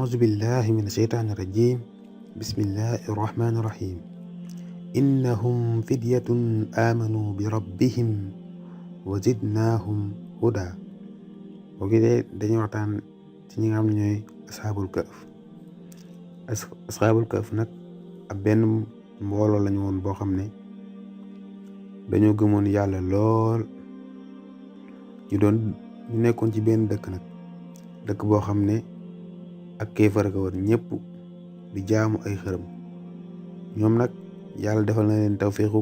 أعوذ بالله من الشيطان الرجيم بسم الله الرحمن الرحيم إنهم فدية آمنوا بربهم وزدناهم هدى وكده dañuy waxtaan ci ñi nga xam ne ñooy asxaabul kahf asxaabul kahf nag ab benn mbooloo lañu woon boo xam ne dañoo gëmoon yàlla lool ñu nekkoon ci benn dëkk boo xam ne ak kéefar ga woon ñëpp di jaamu ay xërëm ñoom nag yàlla defal na leen tawféexu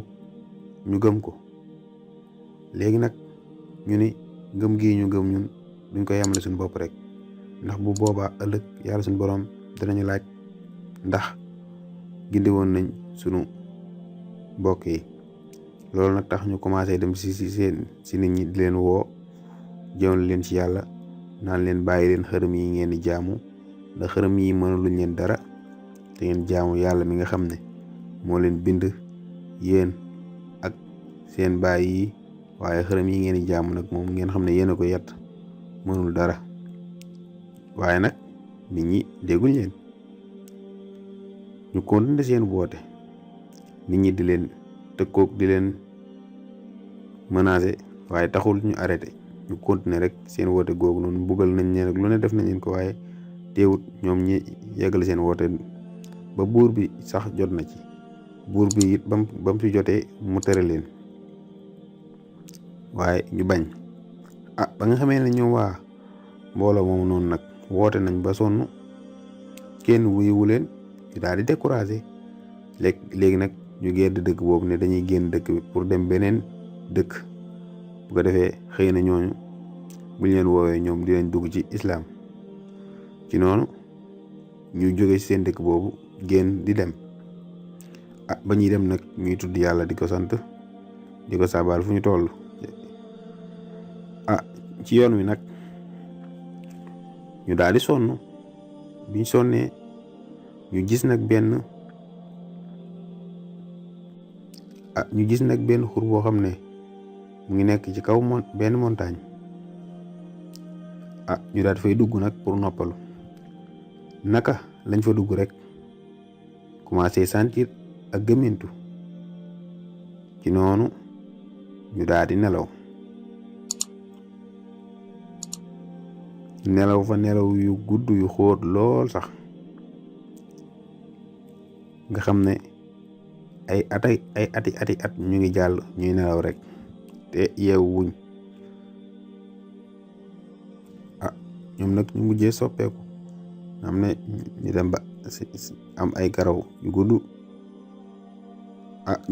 ñu gëm ko léegi nag ñu ni gëm gii ñu gëm ñun duñ ko yemale suñu bopp rek ndax bu boobaa ëllëg yàlla suñu boroom danañu laaj ndax gindi woon nañ sunu mbokk yi loolu nag tax ñu commencé dem si nit ñi di leen woo jëmal leen ci yàlla naan leen bàyyi leen xërëm yi ngeen di jaamu ndax xërëm yi mënuluñ leen dara te ngeen jaamu yàlla mi nga xam ne moo leen bind yéen ak seen baay yi waaye xërëm yi ngeen di jaamu nag moom ngeen xam ne yéen a ko yett mënul dara waaye nag nit ñi dégguñ leen ñu continuer seen woote nit ñi di leen tëkkoog di leen menacer waaye taxul ñu arrêté ñu continuer rek seen woote googu noonu mbugal nañ leen ak lu ne def nañ leen ko waaye teewut ñoom ñi yeggal seen woote ba buur bi sax jot na ci buur bi it bam fi jotee mu tere leen waaye ñu bañ ba nga xamee ne ñoom waa mbooloo moomu noonu nag woote nañ ba sonn kenn wuyuwu leen ñu daal di découragé léegi nag ñu gedd dëkk boobu ne dañuy génn dëkk bi pour dem beneen dëkk bu ko defee xëy na ñooñu buñ leen woowee ñoom di leen dugg ci islam ci noonu ñu jóge ci seen dëkk boobu génn di dem ba ñuy dem nag ñuy tudd yàlla di ko sant di ko saabal fu ñu toll ci yoon wi nag ñu daal di sonn biñ sonnee ñu gis nag benn xur boo xam ne mu ngi nekk ci kaw benn montagne ñu daal di fay dugg nag pour noppalu naka lañ fa dugg rek commencé sentir ak gëmmentu ci noonu ñu daal di nelaw fa nelaw yu gudd yu xóot lool sax nga xam ne ay ati at ñu ngi jàll ñuy nelaw rek te yeewu wuñ ñoom nag ñu mujjee soppeeku am ne ñu dem ba am ay karaw yu gudd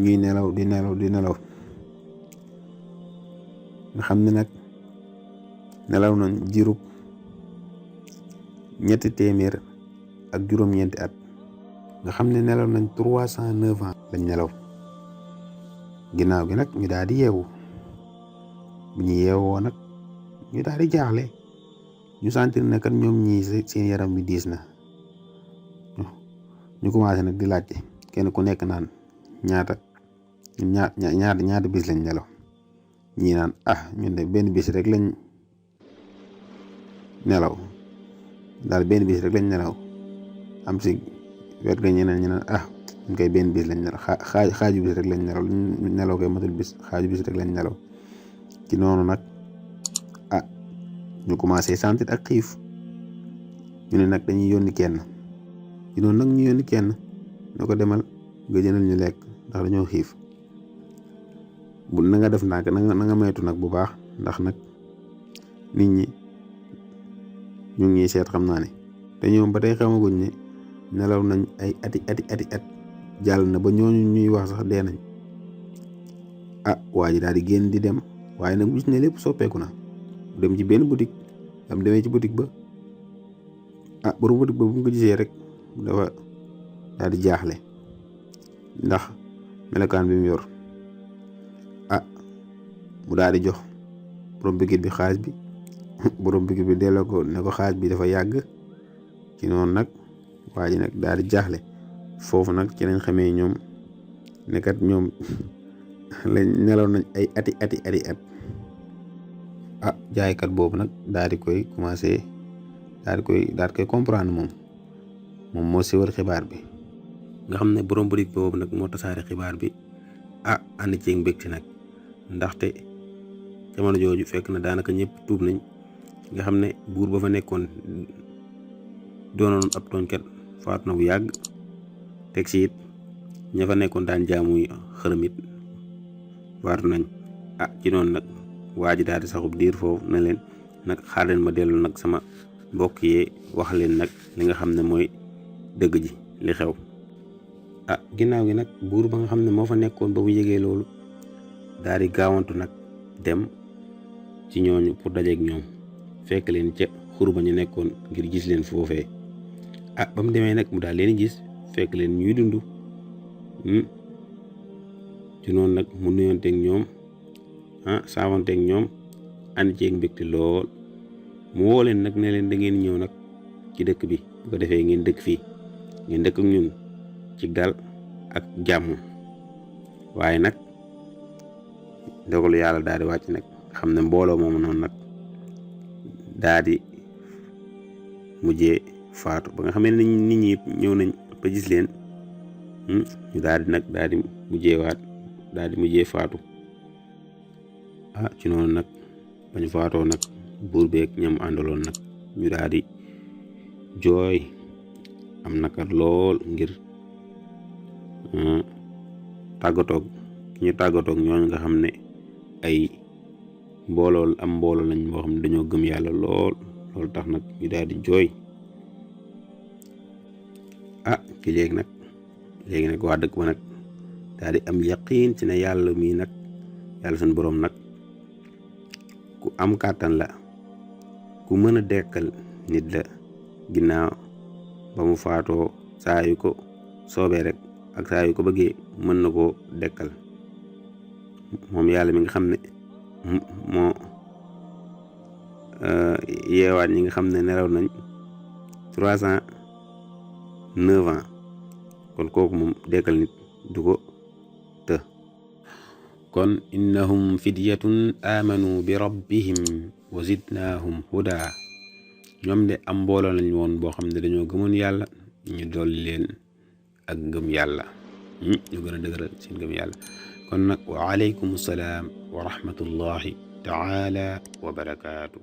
ñuy nelaw di nelaw nga xam ne nag nelaw nañ jirub 300 ak juróom-ñeenti at nga xam ne nelaw nañ 309 ans lañ nelaw ginnaaw gi nag ñu daal di yeewu bu ñu yeewoo nag ñu daal di jaaxle ñu sentir ne kat ñoom ñii seen yaram bi diis na ñu commencé nag di laajte kenn ku nekk naan ñaata bis lañ nelaw ñii naan ñun de benn bis rek lañ nelaw daal benn bis rek lañ nelaw am si wet ga ñeneen ñu naan ñun koy benn bis lañ nelaw xaaju bis rek lañ nelaw koy matul bis xaaju bis rek lañ nelaw ci noonu nag ñu commencé sentir ak xiif ñu ne nag dañuy yónni kenn ci noonu nag ñu yónni kenn ne ko demal nga jëndal ñu lekk ndax dañoo xiif bu na nga def ndànk na nga maytu nag bu baax ndax nag nit ñi ñu ngi seet xam naa ne te ñoom ba tey xamaguñ ne nelaw nañ ay ati at jàll na ba ñooñu ñuy wax sax dee nañ waa ji daal di génn di dem waaye nag gis ne lépp soppeeku na dem ci benn boutique demee ci boutique ba borom boutique ba bu mu ko gisee rek dafa daal di jaaxle ndax melokaan bi mu yor mu daal di jox borom boutique bi xaalis bi borom boutique bi delloo ko ne ko xaalis bi dafa yàgg ci noonu nag waa ji nag daal di jaaxle foofu nag ci lañ xamee ñoom nekkat ñoom lañ nelaw nañ ay ati at jaaykat boobu nag daal di koy commencé daal di koy comprendre moom moom moo siwal xibaar bi nga xam ne borom boutique boobu nag moo tasaare xibaar bi ànd ceeg mbégte nag ndaxte jamono jooju fekk na daanaka ñëpp tuub nañ nga xam ne buur ba fa nekkoon doonoon ab tooñkat faatu na bu yàgg teg si it ña fa nekkoon daan jaamu xërëm it faatu nañ ci noonu nag waa ji daal di saxub diir foofu na leen nag xaar leen ma dellu nag sama mbokk yee wax leen nag li nga xam ne mooy dëgg ji li xew ginnaaw gi nag buur ba nga xam ne moo fa nekkoon ba bu yëgee loolu daal di gaawantu nag dem ci ñooñu pour dajeeg ñoom fekk leen ca xur ba ñu nekkoon ngir gis leen foofee ba mu demee nag mu daal leen gis fekk leen ñuy dund ci noonu nag mu nuyonteeg ñoom saawanteeg ñoom ànd ceeg mbégte lool mu woo leen nag ne leen da ngeen ñëw nag ci dëkk bi bu ko defee ngeen dëkk fii ngeen dëkk ak ñun ci dal ak jàmm waaye nag dogalu yàlla daal di wàcc nag xam ne mbooloo moomu noonu nag daal di mujjee faatu ba nga xam ne nit ñi ñëw nañ ba gis leen ñu daal di mujjee faatu ci noonu nag bañ faatoo nag buur beeg ñam àndaloon nag ñu daal di jooy am nakar lool ngir tàggatoog ñooñu nga xam ne ay mbooloo lañ boo xam ne dañoo gëm yàlla loolu tax nag ñu daal di jooy ci léegi nag waa dëkk ba nag daal di am yaqiin ci ne yàlla mii nag yàlla suñu boroom nag ku am kàttan la ku mën a dekkal nit la ginnaaw ba mu faatoo saa yu ko soobee rek ak saa yu ko bëggee mën na koo dekkal moom yàlla mi nga xam ne moo yeewaat ñi nga xam ne nelaw nañ 309 ans kon kooku moom dekkal nit du ko të kon innahum fidyatun amanu bi rabbihim wa zidnaahum huda ñoom de am mbooloo lañ woon boo xam ne dañoo gëmoon yàlla ñu dolli leen ak ngëm yàlla ñu gën a dëgëral seen ngëm yàlla kon nag wa aleykum salaam wa rahmatullahi taala wa barakaatu